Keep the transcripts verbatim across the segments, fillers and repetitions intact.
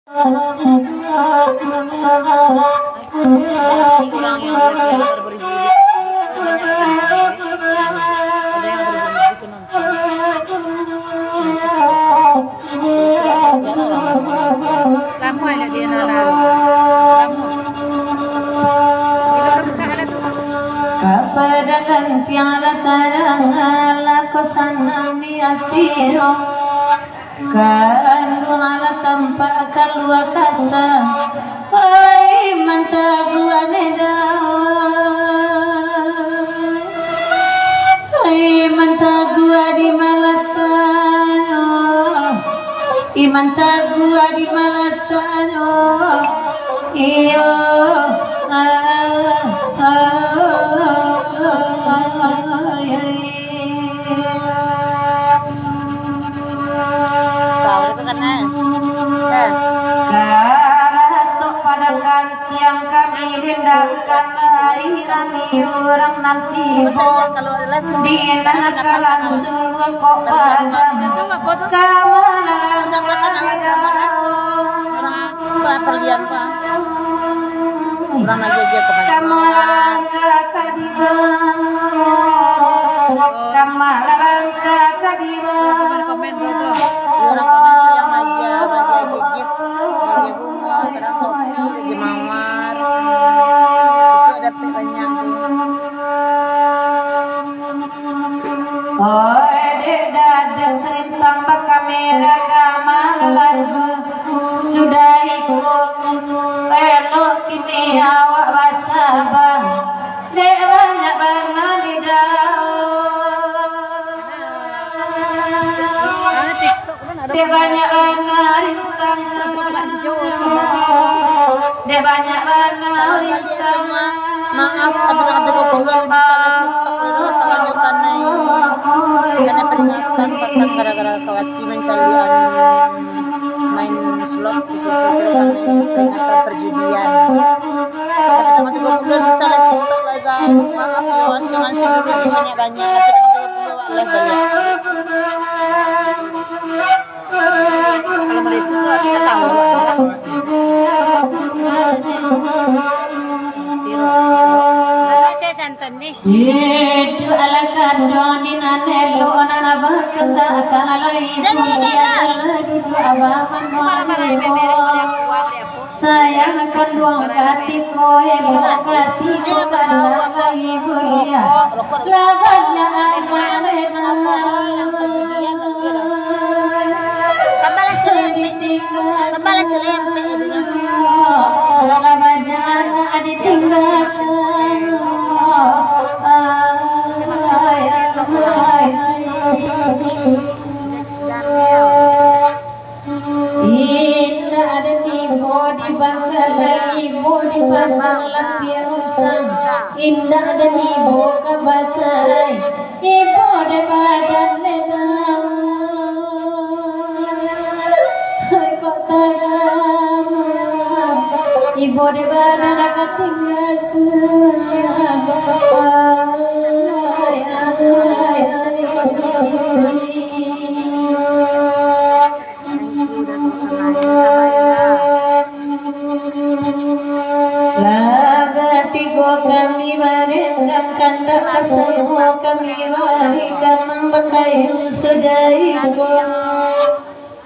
Kurang yang ada yang berbunyi. Ada yang berbunyi. Lamo lah dia, Nana. Lamo. Bila orang buka lah tu. Kapadangan tiang lah tadanga, lah ko sanang di ati, oh. Kanduang lah tampak kalua kasa. Ai, mantaguan edah. Ai, mantaguan di malatanyo. Ai, mantaguan di malatanyo. Iyo. Ah, ah, ah, ah, ai, ai. Tahu itu kan, eh? Dah. Karatok padakan tiang kami lindangkan lahir kami urang nan tibo. Di nan kalam surga kok padang. Kamalang. Urang perlian, Pak. Urang aja dia kebanyakan. Kamalang kakadiba. Kamalang kakadiba. Komen-komen dulu. Urang komen tu yang Maja, Maja Jijik, Maja Bunga, Terang Kopi, Maja Mawar. Situ ada banyak tu. Oi, dek dada sarintang bakamera gamal lagu. Sudah iko, elok kini awak basabah. Dek banyak bana di dalam. Dek banyak bana rintang. Dek banyak bana rintang. Maaf, sampai tanggal tiga puluh bisa live TikTok dulu, salanjutkan nih. Karena peringatan petang gara-gara Kawati mencari anu, main slot di situ, terus kami peringatan perjudian. Sampai tanggal tiga puluh bisa live TikTok lah, guys. Maaf ya, jangan suruh banyak-banyak, tapi tanggal tiga puluh live balik. Kalau mereka kita tahu. Saya santan nih. Itu ala kandang di nan elok nan abah kata kalau ibu dia kalau duduk abah manusia. Sayang kanduang katiko, elok katiko, kanduang ibu dia. Lah banyak anak. Tambahlah selempek. Tambahlah selempek. Lah banyak anak ditinggalkan. Ay, ay, ay, ay. Indak ado tibo di bangkalai ibo di padang lapiak usang. Indak ado tibo ka bacarai ibo di badan ledang. Hai kok tagama ibo di badan ka tingga suah. Ai, ai, ai, ai. Lah batigo kami barendang, kandak ka samo kami bari kamang bakayu sadai buah.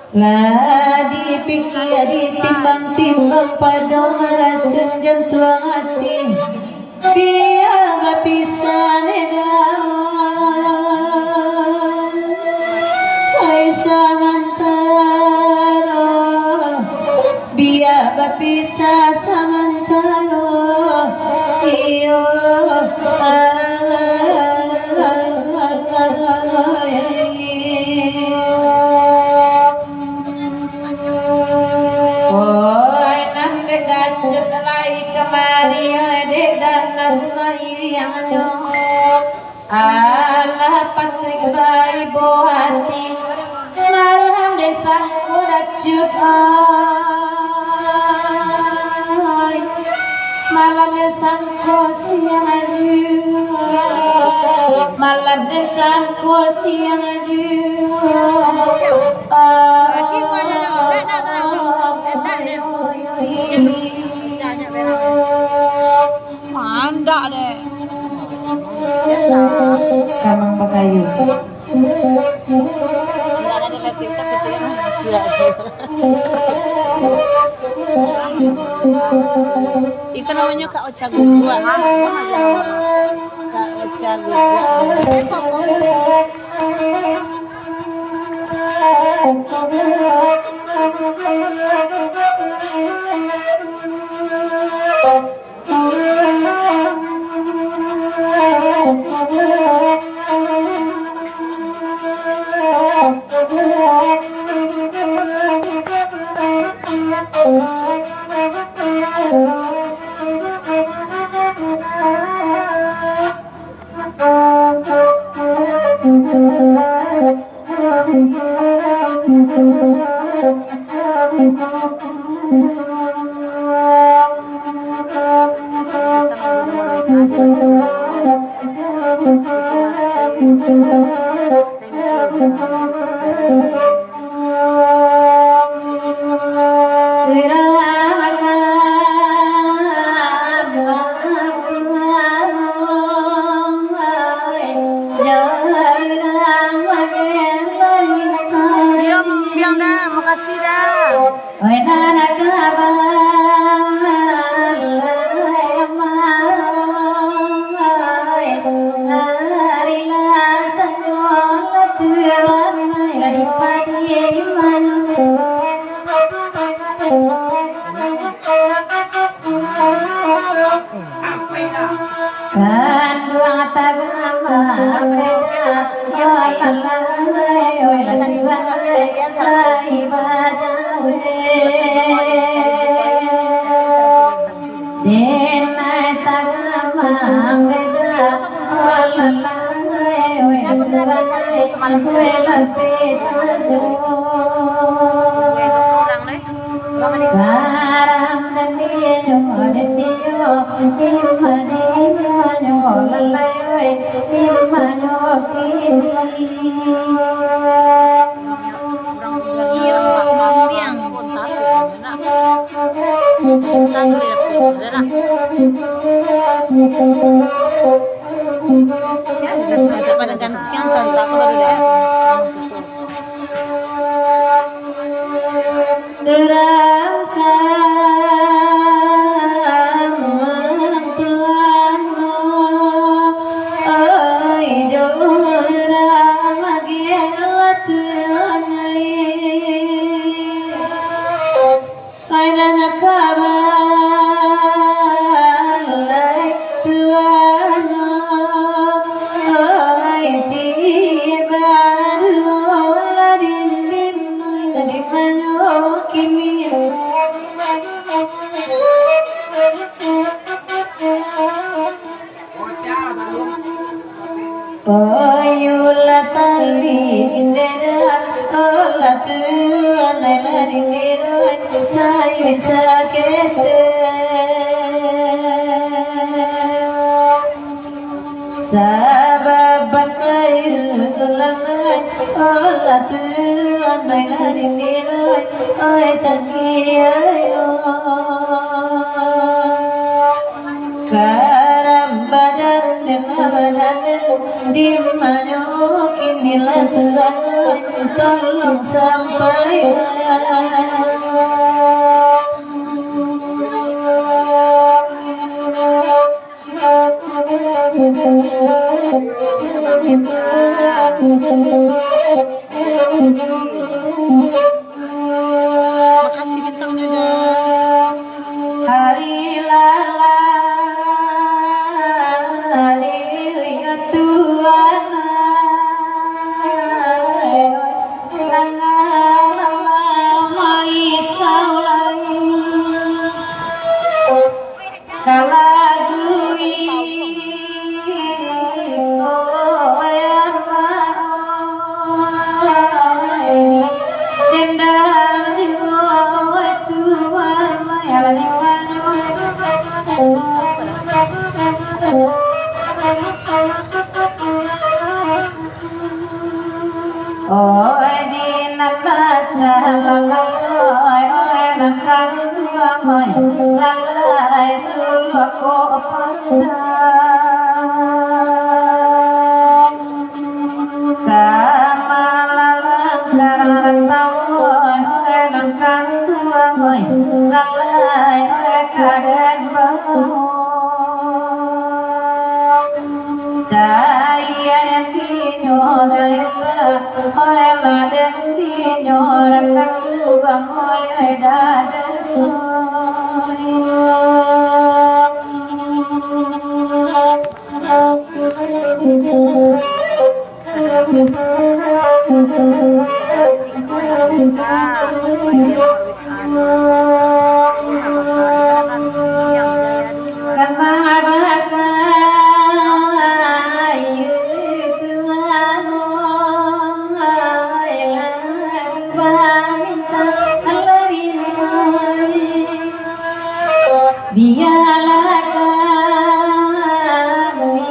Lah dipikia ditimbang-timbang, pado maracun jantuang ati. Bia bapisah dah, hai samantaro, bia bapisah samantaro, iyo, ai. Oi, nan dek dacuik lai kamari, dek dana sayangnyo. Alah patuik baibo ati, malam dek sangko dacuik, ai. Malam dek sangko siang ajuik, malam dek sangko siang ajuik, ai. Mandak deh. Kamang bakayu. Itu namanya Kak Ocha Guguak. Kak Ocha Guguak. Iyo, Mang Biang dah, makasih dah. Kanduang tagama beda, oi lalai, oi lalai, oi lalai, bajawe. Denai tagama beda, oi lalai, oi lalai, oi lalai, sajo. Garam dan dinyo, dinyo, imah dinyo, lalai, oi, imahnyo kini. Pada gantian soundtrack baru dah. Terangkan Tuhan, ai jorang agiah Tuhan, ai. Ai nan kabalai Tuhan, ai cibaru ladin di manyo kini. Oyulah tali indera, olah tuan lah indera, sayui sakete. Sabab bakayu lalai, olah tuan lah indera, oi tani ayo. Karam badan dema badan, di manyo kini lah Tuhan, tolong sampaikan. Makasih bintangnya, dah. Hari lalai, hari Tuhan, tangah malam risau lai. Kalagui koro wayah maai, dendam juo waktu maai, alah lewat. Oi, di nan pacah lalai, oi, oi, nan kanggo Lalai suluah ko pandang, ka malalang karang rantau, oi, nan kanduang, oi, lalai, oi, ka den bawo. Cayia dinyo daerah, oi, lah den dinyo rakam urang, oi, dadasoi. Kan mahabakan itu anu, ai, lagu baminta Allah rinsan. Biarlah kami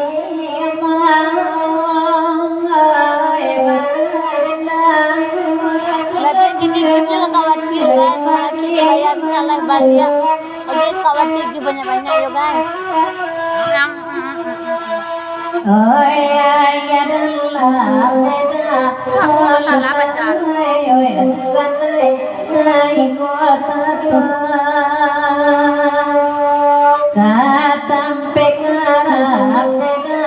mau, ai, berendam. Latihan gini dulu lah, khawatir, guys. Nanti bayar salah banyak. Oke, khawatir, banyak-banyak, yo, guys. Oi, ayah dalam beda. Salah baca. Oi, oi, Tuhan, oi, saiko tapa. Ka tampek karam beda,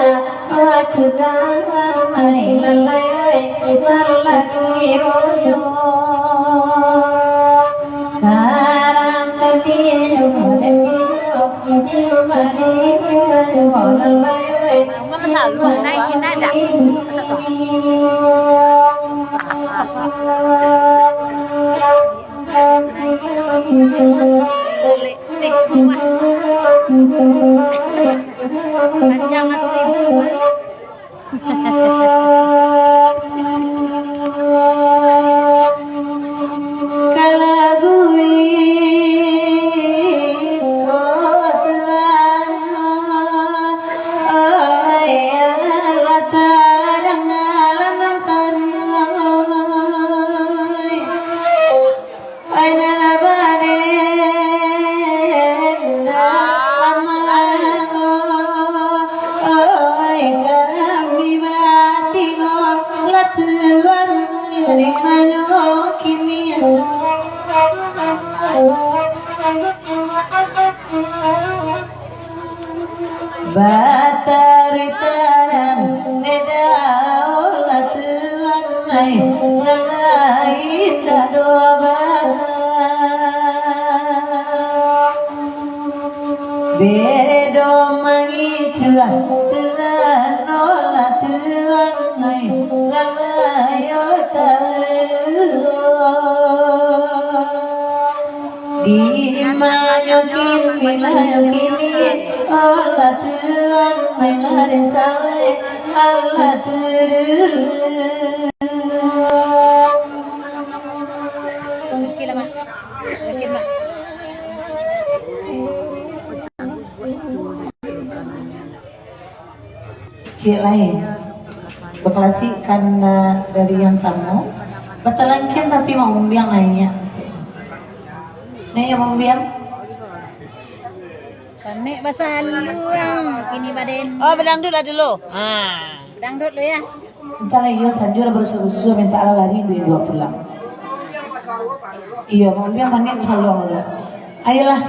oi, Tuhan, oi, lalai, oi, malah kiro yo. Mama selalu naik, naik dah. Boleh. Panjang nanti. Batari tarang beda, lah tuan mai, nan lain dak do bana. Bedo mangicuah, tuan no lah tuan mai, lah layo tahu. Di manyo kini, manyo kini, oh lah tuan, main lari sawit, alah tuduh. Ciek lai. Baklasik kan, eh, dari yang samo. Batalangkian tapi Mak Umbiang naiak, ciek. Naiak Mak Umbiang. Panek basaluang, kini baden. Oh, badangdut lah dulu. Ha. Dangdut dulu ya. Entah lah, iyo, sanjo lah barusuah-rusuah, minta alah lari, duit dua pulang. Iyo, Mak Umbiang panek basaluang dulu. Ayolah,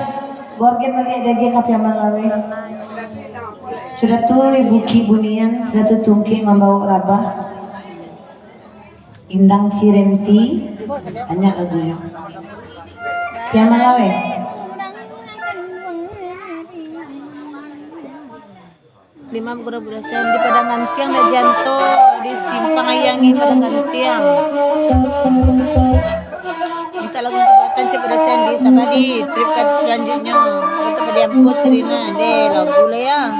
borgen baliak daging ka Piaman Laweh. Sudah tu Ibu Ki Bunian, sudah tu Tungkek mambaok rabah. Indang Cirenti, banyak lagunyo. Piaman Laweh. Lima guru budasan di Padang Gantiang, dak janto di Simpang Ayangi Padang Gantiang. Minta lagu untuk buatan si budasan di Sabadi, trip ka selanjutnyo. Kita pada ampun Serina deh, lagu lah ya.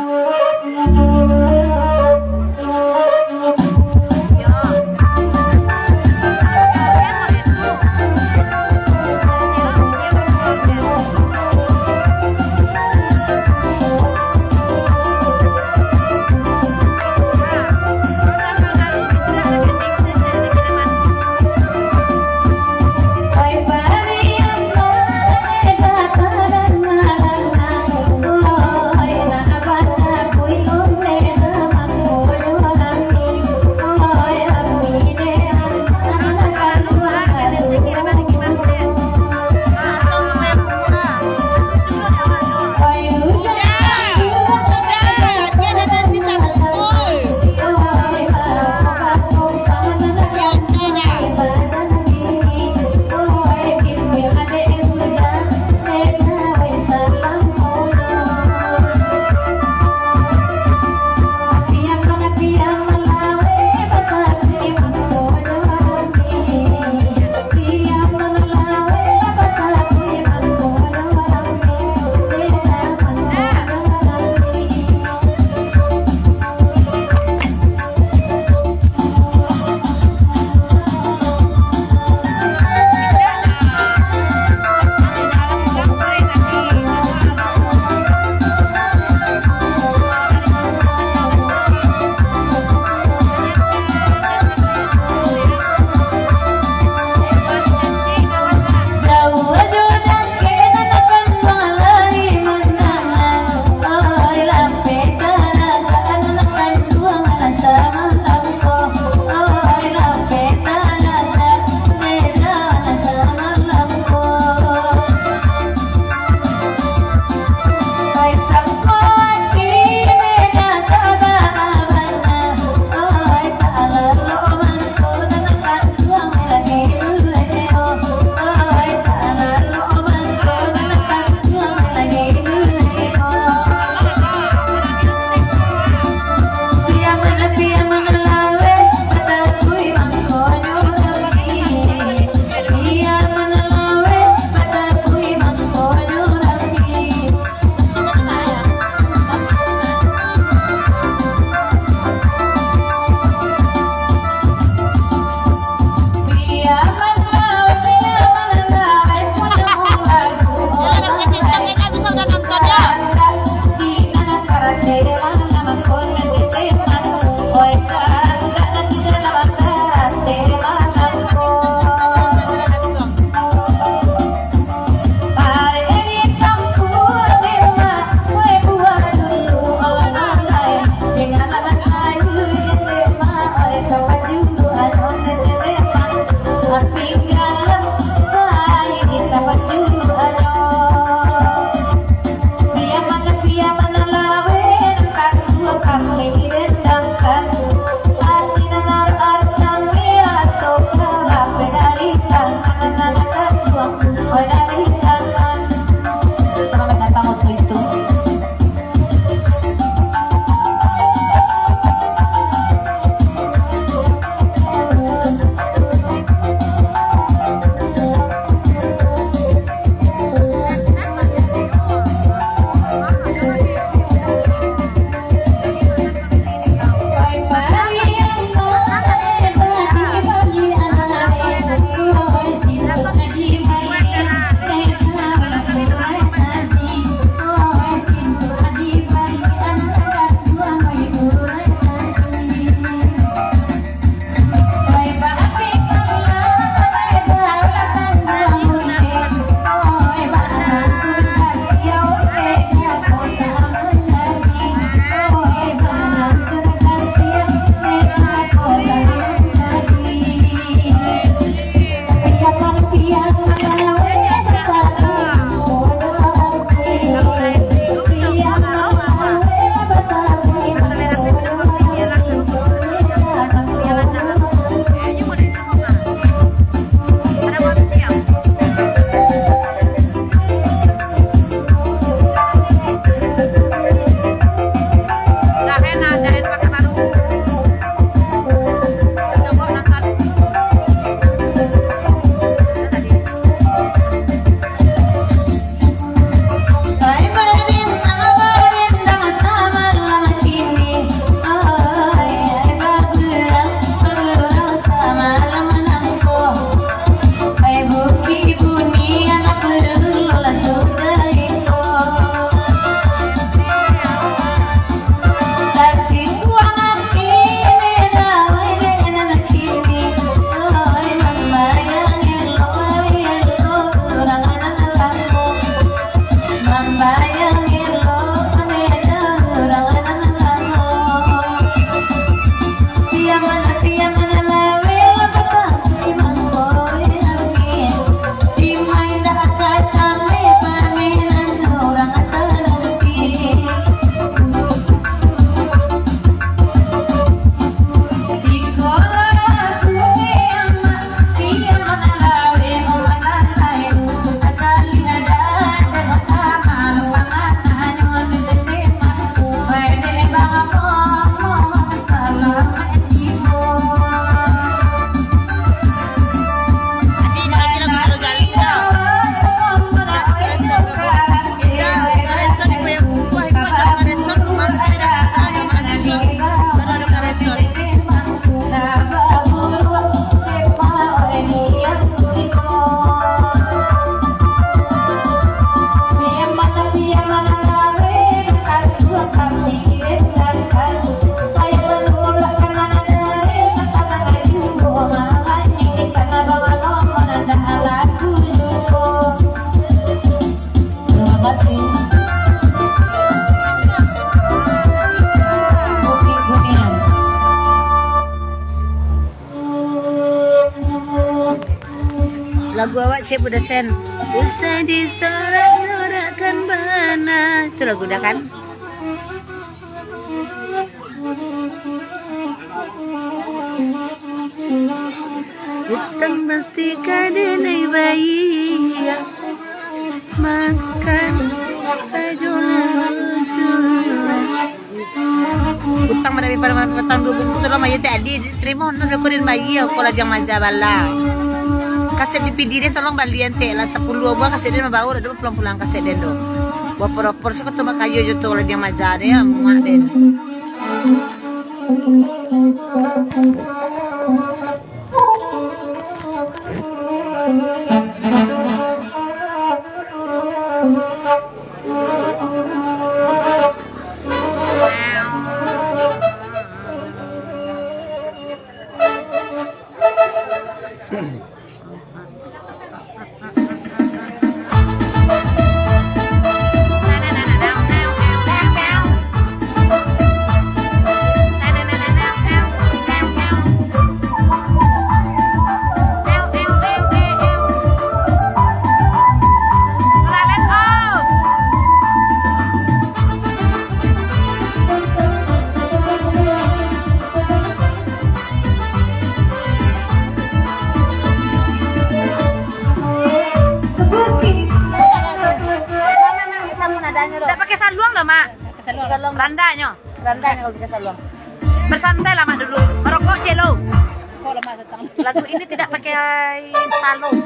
Cek Bu dosen. Usah disorak-sorakkan bana. Itu lagu dah kan? Utang pasti ka denai bayia. Makan sajolah-jolah. Utang madapi pada utang duo bungkuih tu lah, Maya tak adi tarimo, no, ko den bayia, ko ladiang maja bala. Kaset D V D den tolong balian tek lah, sapuluah buah kaset den mabao, dak pulang-pulang kaset den tu. Buah poropor siko tu mak kayo jo tu ladiang maja den, muak den. Dak pakai saluang doh, Mak. Saluang. Randanyo. Randanyo kalau pakai saluang. Bersantailah, Mak, dulu. Merokok, celo. Lagu ini tidak pakai saluang.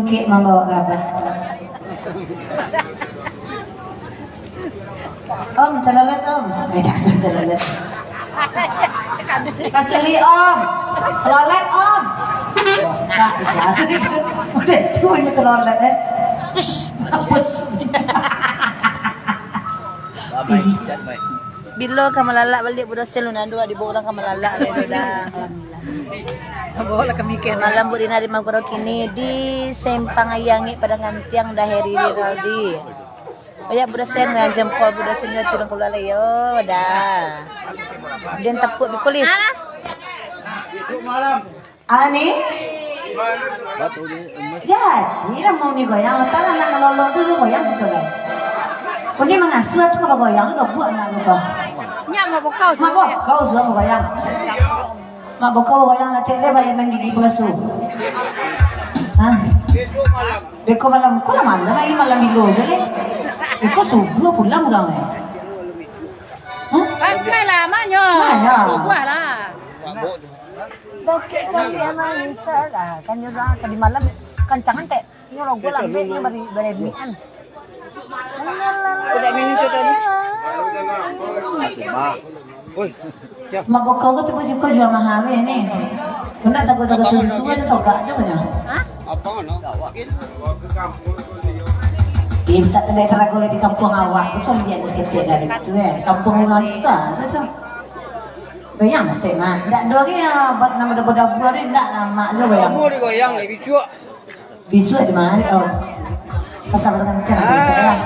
Kek mambawa rabah. Om, telolet, Om. Eh, jangan telolet. Kasuri, Om. Telolet, Om. Nah, udah. Udah itu aja telolet, eh. Pus. Bilo ka malalak baliak, budak sel nan dua dibawa urang ka malalak lai tu dah. Malam Buk Dina di Mangkuro kini di Simpang Ayangik Padang Antiang dah Heri Rinaldi. Banyak budak sel nan jempol budak sel nan turun keluar lai yo dah. Den tepuk bikul ih. Ani? Jadi lah mau ni goyang, letak lah nak ngelolok dulu goyang gitu lah. Uni mangasuh tu kalau goyang, udah buat nak lupa. Nyak mau bokau Mak sih. Bokau sudah mau goyang. Mak bokau goyang lah, tiap dia balik main gigi pula su. Hah? Beko malam, kau lah malam lagi malam bilo je leh. Beko subuh pulang pulang leh. Hah? Pakai lah, maknyo. Mana? Buah lah. Bakek cari anak lincah lah. Kan dia bilang tadi malam kancangan tek. Ini rogo lambek ni bari bari ni an. Udah minum tu tadi. Oi, ya. Mak bokau ko tu pasti kau jual mahal ni. Kena takut-takut susu-susu kan togak je punya. Hah? Apa no? Kita tu dah terago di kampung awak tu, cuma dia tu seketek dari tu eh. Kampung orang kita tu. Goyang setengah. Ndak ada lagi ya, buat nama dabu-dabu hari ndak nama je goyang. Kamu digoyang lagi cuak. Bisuak di mana? Oh. Pasal berkencang bisuak lah.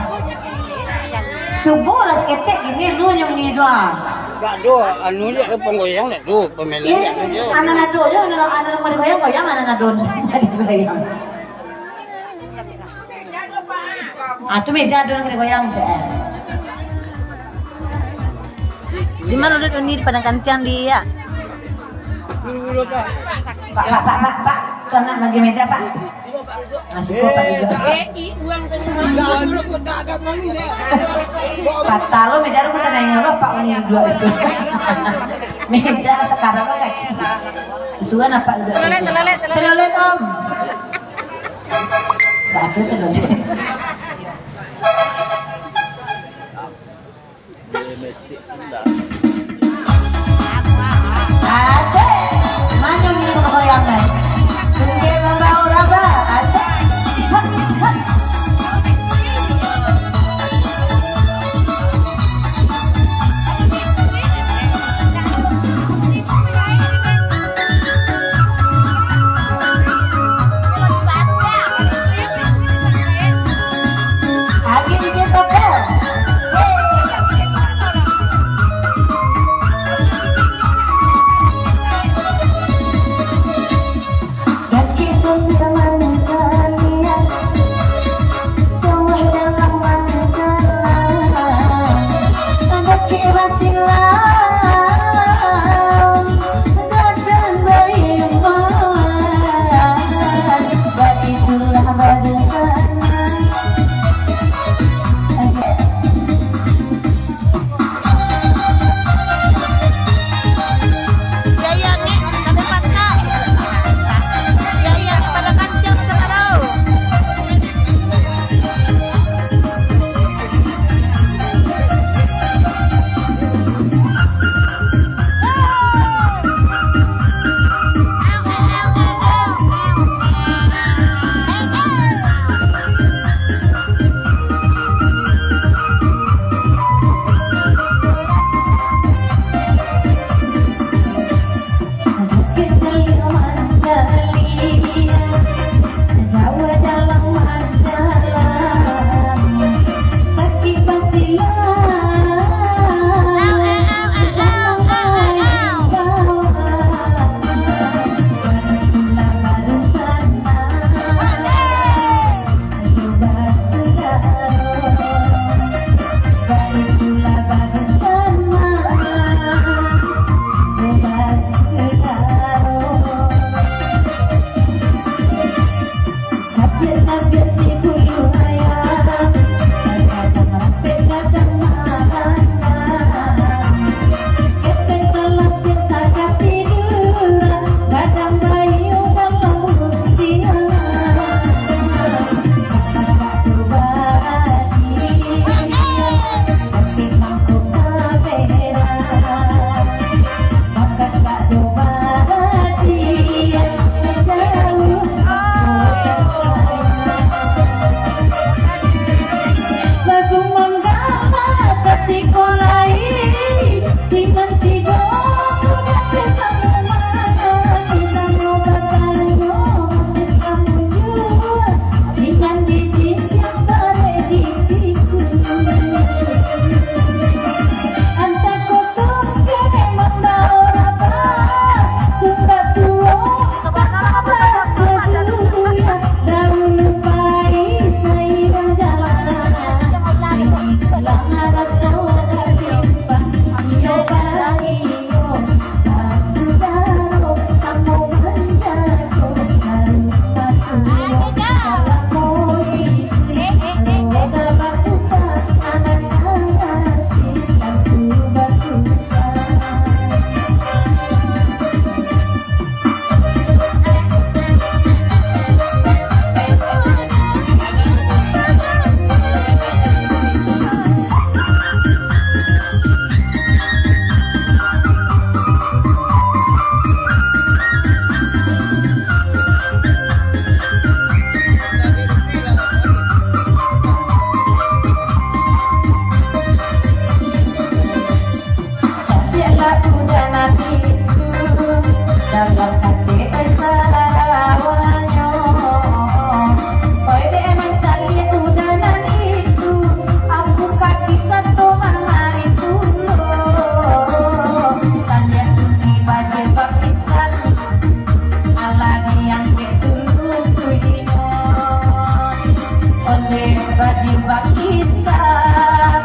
Cubolah saketek gini, lu nyong ni doa. Gak do, anu je, ada penggoyang dah tu, pemain Eh, lagi ada je. Anak nado je, anak, anak rumah digoyang-goyang, anak nado digoyang. Ah, tu meja ada yang kena goyang, cek. Di mana udah tu ni, di Padang Kantiang di, ya? Pak, pak, pak, pak, pak. Tu anak bagi meja, Pak. Masuk kau, Pak, juga. Eh, i, uang tadi. Kata lo meja lo, kata nanya lo, Pak, ini dua itu. Meja sekarang lo, kaki. Suruh nampak duduk. Telolet, telolet, telolet. Telolet, Om. Tak ada telolet. Asik. Manyun ni goyang, eh. Tungke babau raba. Asik. Uda nan itu dalam ati sawanyo. Oi, dek mancaliak uda nan itu, ampu kaki sato mamari pulo. Caliak tu di bajilbab itam, alah diangkek dulu tu inyo. Ondeh bajilbab itam,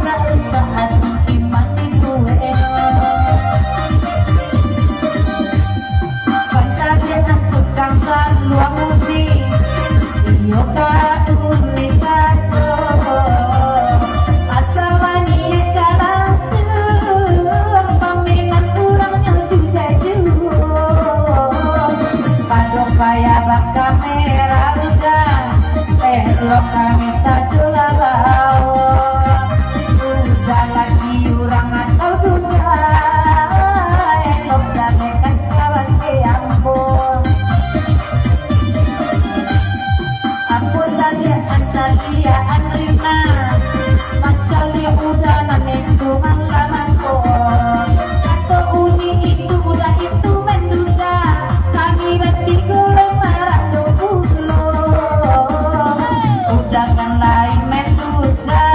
dak usah ati iman dibueknyo. Pancaliak tukang saluang uji, iyo ka ulih sajo. Asal baniaik ka langsuang, pamenan urangnyo jujai juo. Pado payah bakamera uda, elok kami sajo lah bawo. Uda laki urang atau duda, elok damekan kawan ke ambo. Ambo caliak, caliak Anrina, mancaliak uda nan itu malam angko. Kato uni itu uda itu manduda, kami batigo lai marando pulo. Uda nan lain manduda,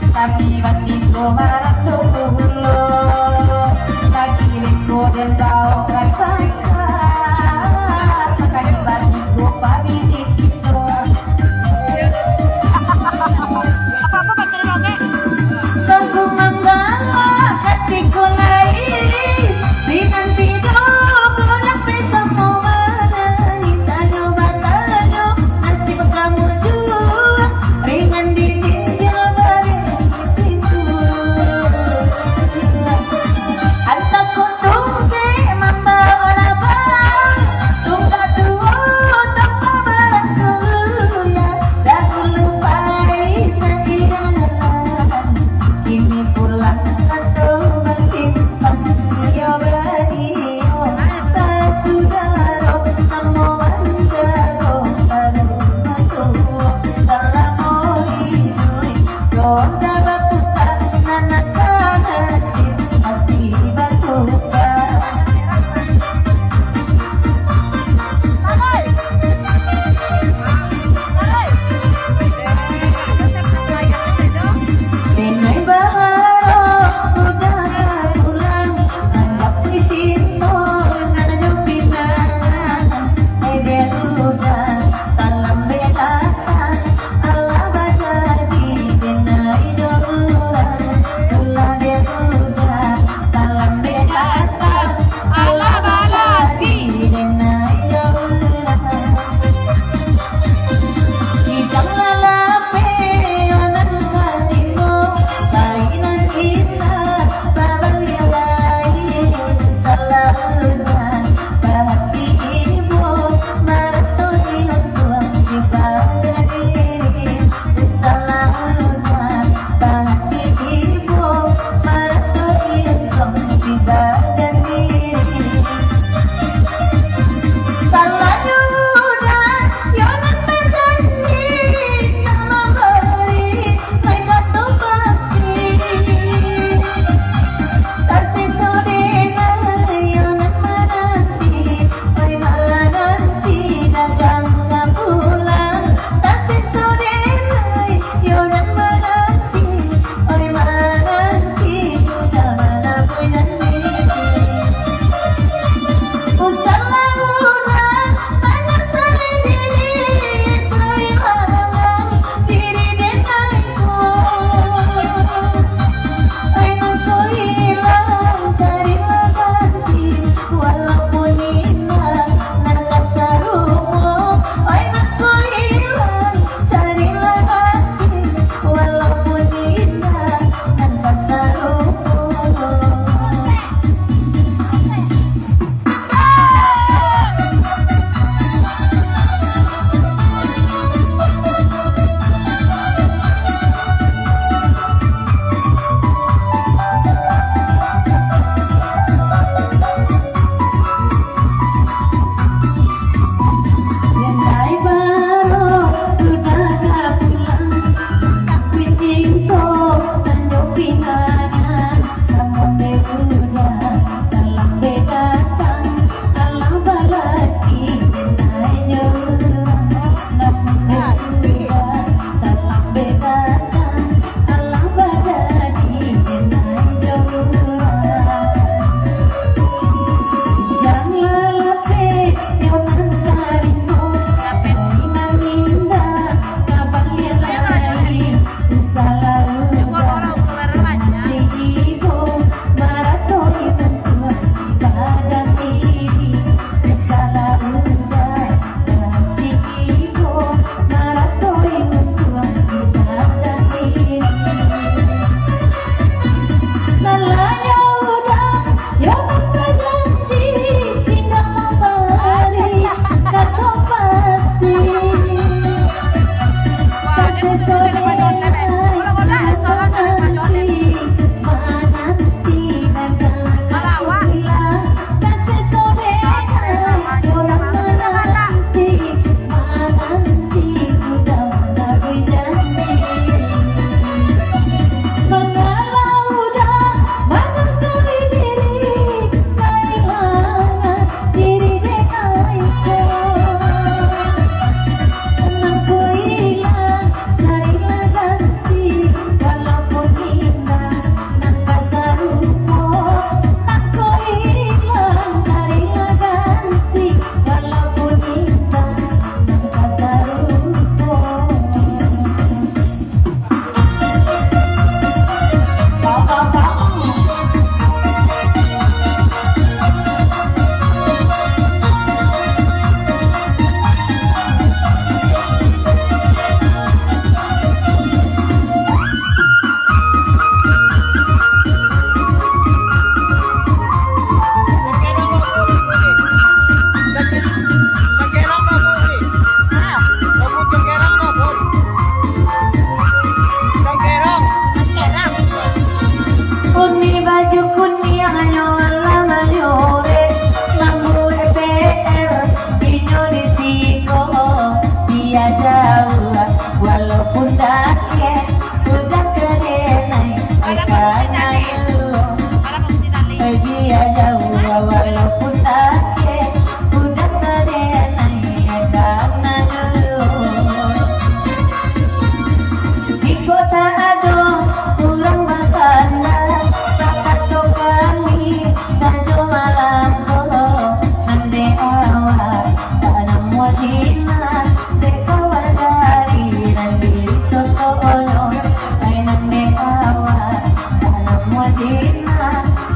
kami batigo marando pulo. Lagi riko den bawo ka sangka, sakali batigo pabini kito. Lagu manggalak katiko lai, dinanti doh bulan sasamo manangih, tanyo batanyo, nasib kamu juo, ringan di jinjang, bareh di pintu. Antako tungkek mambawa rabang, tunggak tuo tanpa barasuya, dahulu pai sakidang jalan, kini pulang raso basimpan. Iyo badi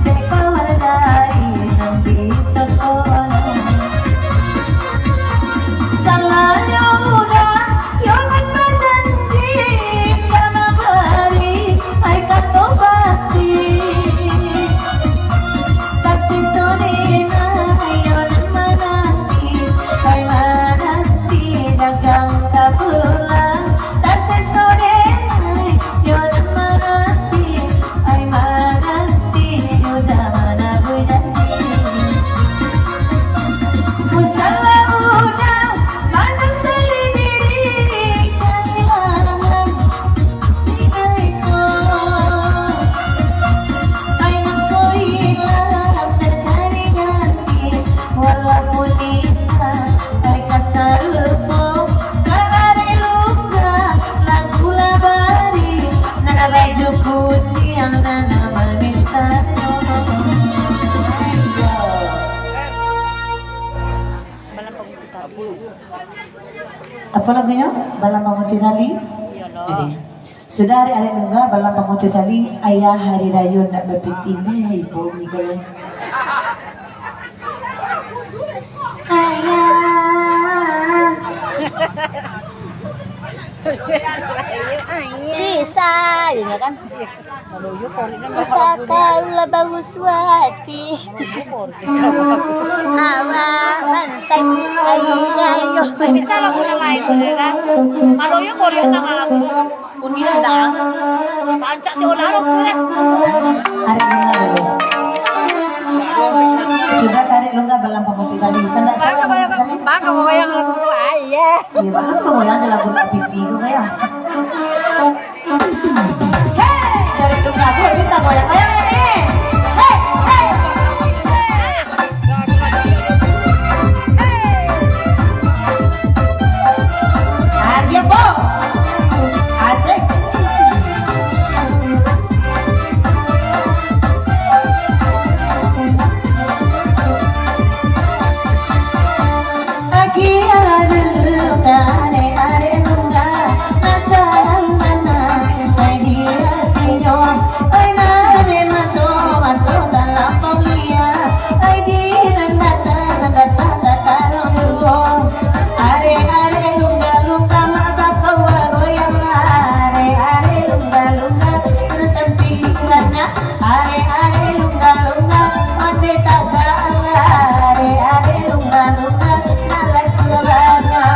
Dek kawan dari nan di sakolah. Salalu udah, yo nan bajanji, ndak mambari, ai kato pasti. Tapi sore nah, yo nan mananti, ai mananti dagang ka pulang. Tasek sore, yo nan mananti, ai mananti, udah manabuih janji. Usahlah udah, manyasali diri, kahilangan di aiko. Ai mangko ilang, tancari ganti, walaupun indah, ai ka sarupo. Ka arek lungga, lagu lah bari, nan baju putiah, nan maminta. Apo lagunyo? Balang Pamutih Tali? Iyolah. Jadi, sudah arek-arek lungga, Balang Pamutih Tali, Ayah Hari Rayo ndak bapiti, neh, ipo ni kalau. Ayah. Bisa, gitu kan? Bisa tahu lah baru suati. Awak bansa ayu-ayu. Bisa lagu nan lain tu, kan? Kalau yo Korea nama lagu. Uni lah dah. Pancak si Ola lo, tu dah. Arek lungga dulu. Sudah tarik lungga Balang Pamutih Tali. Kan dak salah Balang Pamutih Tali? Bang, kamu goyang lagu tu, ah, iya. Iya, Balang kamu goyang aja lagu Piti tu, kayak. Hei, dari lungga, gue bisa goyang-goyang ini. Hei, hei. Aja, po. Asik. Agiah dulu ka arek-arek lungga, masalah mana, ai di atinyo, ai nan ado mato, mato talampau lia, ai di nan datang, datang tatarong juo. Arek-arek lungga-lungga, mak bakawa goyanglah, arek-arek lungga-lungga, nan santi kanyo. Arek-arek lungga-lungga, mande tagaklah. Arek-arek lungga-lungga, nak lah suah banyak.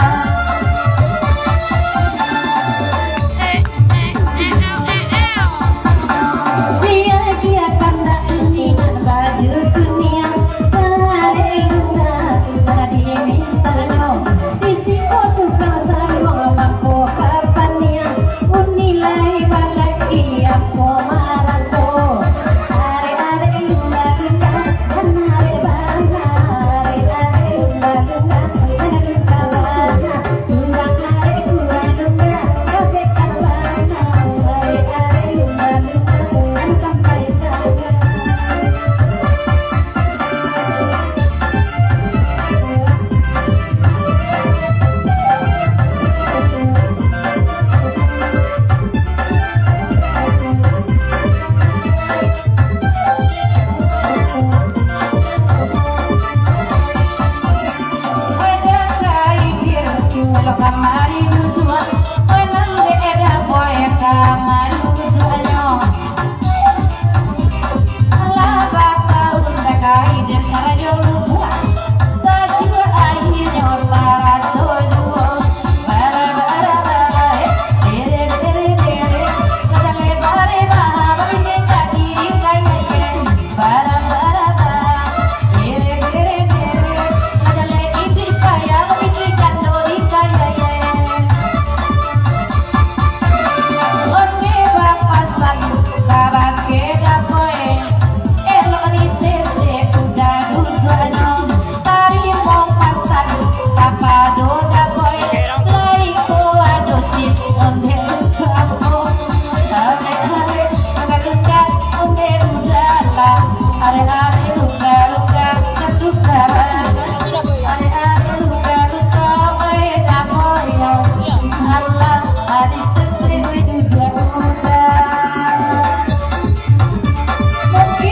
Dia-dia kandak uni nan baju kuniang. Arek lungga, mana dimintanyo? Di siko tukang saruang, mangko ka paniang. Uni lai balaki, ambo maranto. Arek-arek lungga-lungga, nan arek bana. Arek-arek lungga-lungga, nan lungga bana. Urang arek kurang lungga, kabek ka bana. Arek-arek lungga-lungga, nan sampai saja. Onde bapasan kabake dapoe, elok disese udah duduaknyo. Tarimo pasan kapado dapoe, lai ko ado cit onde duduak ambo. Arek-arek lungga-lungga, onde udah lah. Arek-arek lungga-lungga, duduak lah. Arek-arek lungga-lungga, oe dapoe yo. Alah, adi sese duduak udah. Mungkin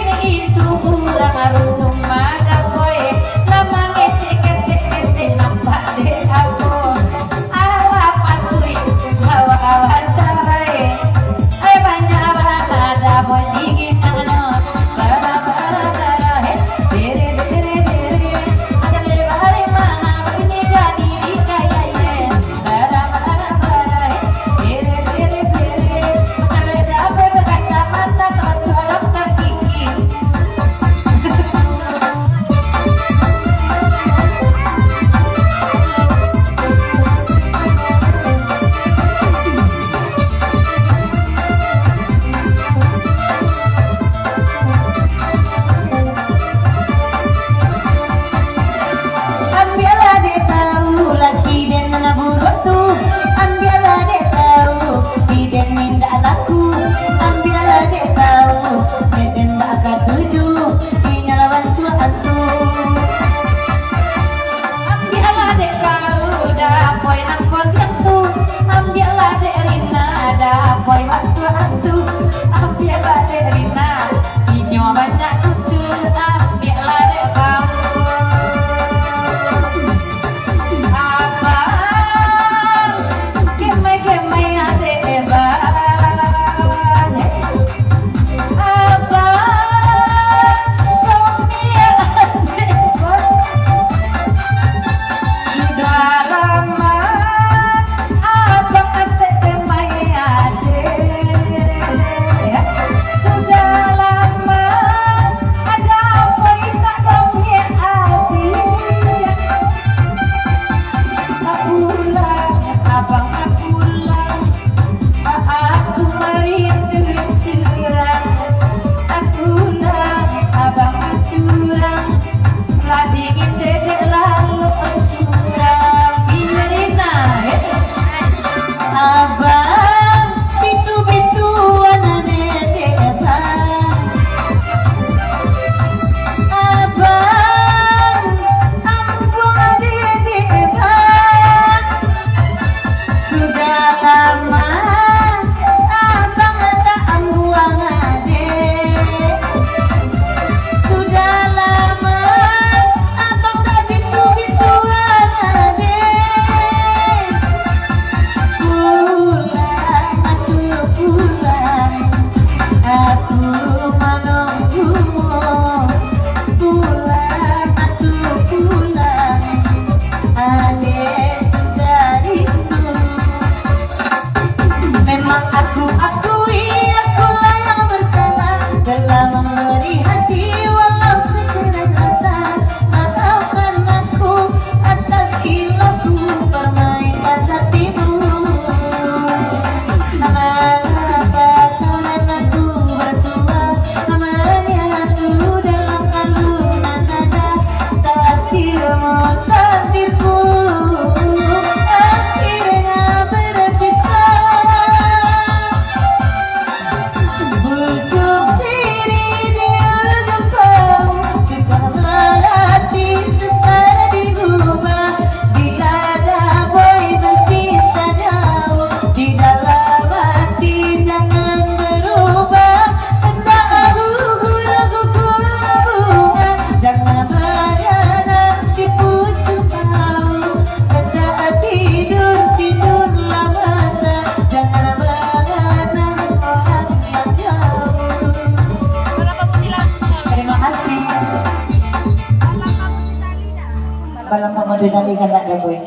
Malam pamadu nari kandak damai.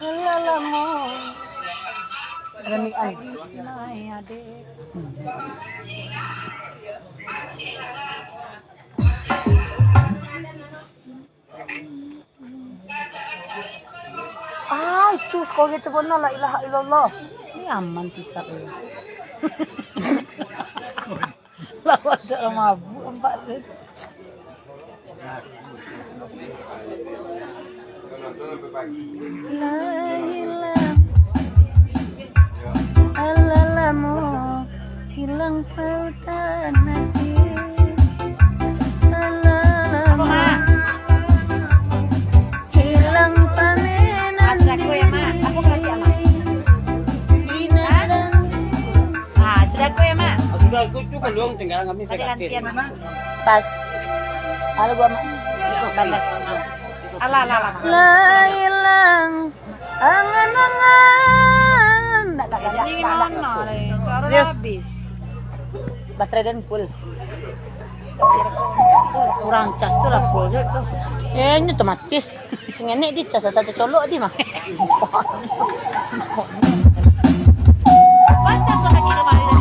Alah lamo. Rami ai. Ah, itu sekali tu benar, la ilaha illallah. Ini aman sisa tu. Lah, ada mabuk empat tu. Lah hilang, alah lamo hilang pautan ati. Alah lamo hilang pamenan diri. Di nadang. Ah, sudah ko ya, Mak? Sudah ko tu, kalau tinggal kami. Ada gantian, Mak. Pas. Halo, gua, Mak. Balas. Alah, alah, alah, Mak. Lah hilang angan-angan. Ndak, ndak, ndak, ndak, ndak. Serius? Baterai den full. Kurang cas tu lah, full je tu. Eh, ini otomatis. Sengenek di cas, satu colok di mah. Baca tu lagi kemarin.